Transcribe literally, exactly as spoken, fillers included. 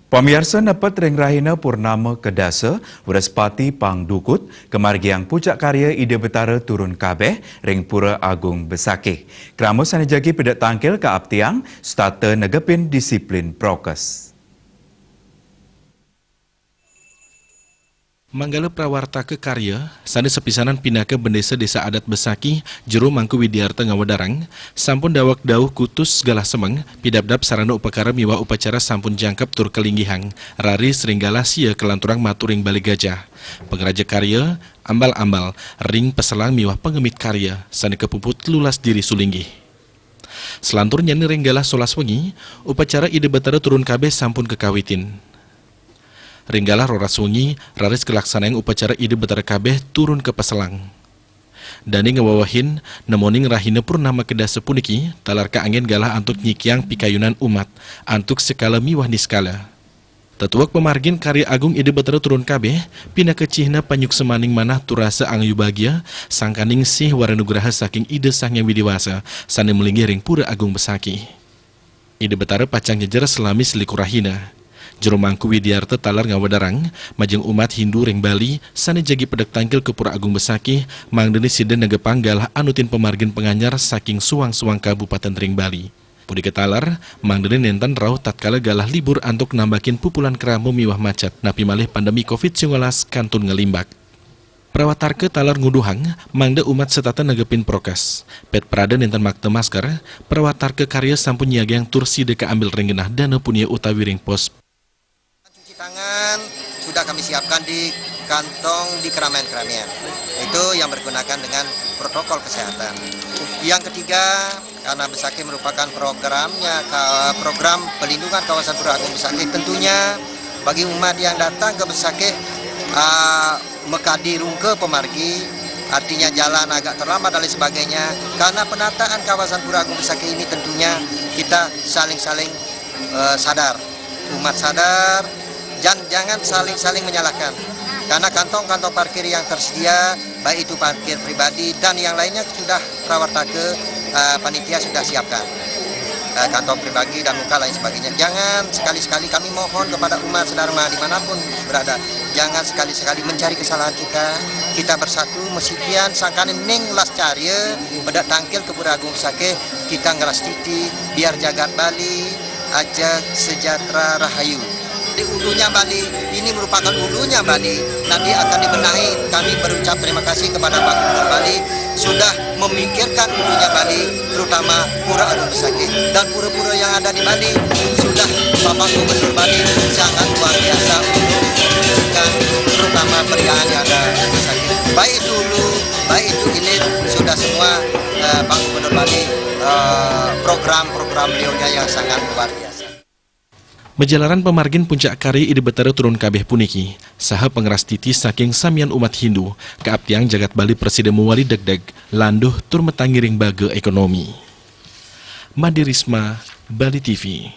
Pamiarsa, nepet ring rahina Purnama Kedasa, Wrespati Pangdukut, kamargiang puncak karya Ida Betara turun kabeh ring Pura Agung Besakih. Krama sane jagi pedek tangkil kaaptiang, setata negepin disiplin prokes. Manggala prawartaka karya, sane sapisanan pinaka Bendesa Desa Adat Besakih, Jero Mangku Widiarta ngawedarang, sampun daweg dauh kutus galah semeng, pidabdab sarana upakara miwah upacara sampun jangkep tur kalinggihang, raris ring galah sia kalanturang maturing Bale Gajah. Pangraja karya, ambal-ambal, ring peselang miwah pangemit karya, sane kapuput telulas diri sulinggih. Selanturnyané ring galah solas wengi, upacara Ida Betara turun kabeh sampun kakawitin. Ring galah roras wengi, raris kalaksanayang upacara Ida Betara kabeh turun ka peselang. Dane ngawewehin, nemoning rahina Purnama Kedasa puniki, taler kaanggen galah antuk nyikiang pikayunan umat, antuk sekala miwah niskala. Tetuek pamargin karya agung Ida Betara turun kabeh, pinaka cihna panyuksemaning manah tur rasa angayubagia, sangkaning sih waranugraha saking Ida Sang Hyang Widi Wasa, sane malinggih ring Pura Agung Besakih. Ida Betara pacang nyejer salami selikur rahina. Jero Mangku Widiarta taler ngawedarang, majeng umat Hindu ring Bali, sane jagi pedek tangkil ka Pura Agung Besakih, mangdane sida negepang galah anutin pamargin panganyar saking suang-suang kabupaten ring Bali. Punika taler, mangdane nenten rauh tatkala galah libur antuk nambakin pupulan krama miwah macet, napi malih pandemi covid sembilan belas kantun ngalimbak. Prawatarka taler nguduhang, mangda umat setata negepin prokes. Pet prada nenten makta masker, prawatarka karya sampun nyiagiang tur sida kaambil ring genah dana punia utawi ring pos. Cuci tangan sudah kami siapkan di kantong di keramaian-keramaian. Itu yang bergunakan dengan protokol kesehatan. Yang ketiga, karena Besakih merupakan programnya, ka-, program pelindungan kawasan Pura Agung Besakih, tentunya bagi umat yang datang ke Besakih, ah, makadi rungka pamargi, artinya jalan agak terlambat dan lain sebagainya. Karena penataan kawasan Pura Agung Besakih ini, tentunya kita saling-saling, eh, sadar. Umat sadar, jan-, jangan saling-saling menyalahkan. Karena kantong-kantong parkir yang tersedia, baik itu parkir pribadi dan yang lainnya, sudah prawartaka, eh, panitia sudah siapkan. Eh, kantong pribadi dan muka lain sebagainya. Jangan sekali-sekali, kami mohon kepada umat sedharma dimanapun berada, jangan sekali-sekali mencari kesalahan kita. Kita bersatu, masikian sangkaning lascarya, pedek tangkil ka Pura Agung Besakih, kita ngrastiti, biar jagat Bali ajeg sejahtera rahayu. Di ulunya Bali, ini merupakan ulunya Bali. Nanti akan dibenahi, kami berucap terima kasih kepada Pak Gubernur Bali sudah memikirkan ulunya Bali, terutama Pura Agung Besakih. Dan pura-pura yang ada di Bali sudah Bapak Gubernur Bali sangat luar biasa untuk mewujudkan, terutama periaan yang ada di Besakih. Baik itu hulu, baik itu hilir, sudah semua, eh, Pak Gubernur Bali, eh, program-program beliaunya yang sangat luar biasa. Majalaran pamargin puncak karya Ida Betara turun kabeh puniki, saha pangrastiti saking samian umat Hindu, kaaptiang jagat Bali prasida mawali degdeg, landuh tur matangi ring baga ekonomi. Made Risma, Bali T V.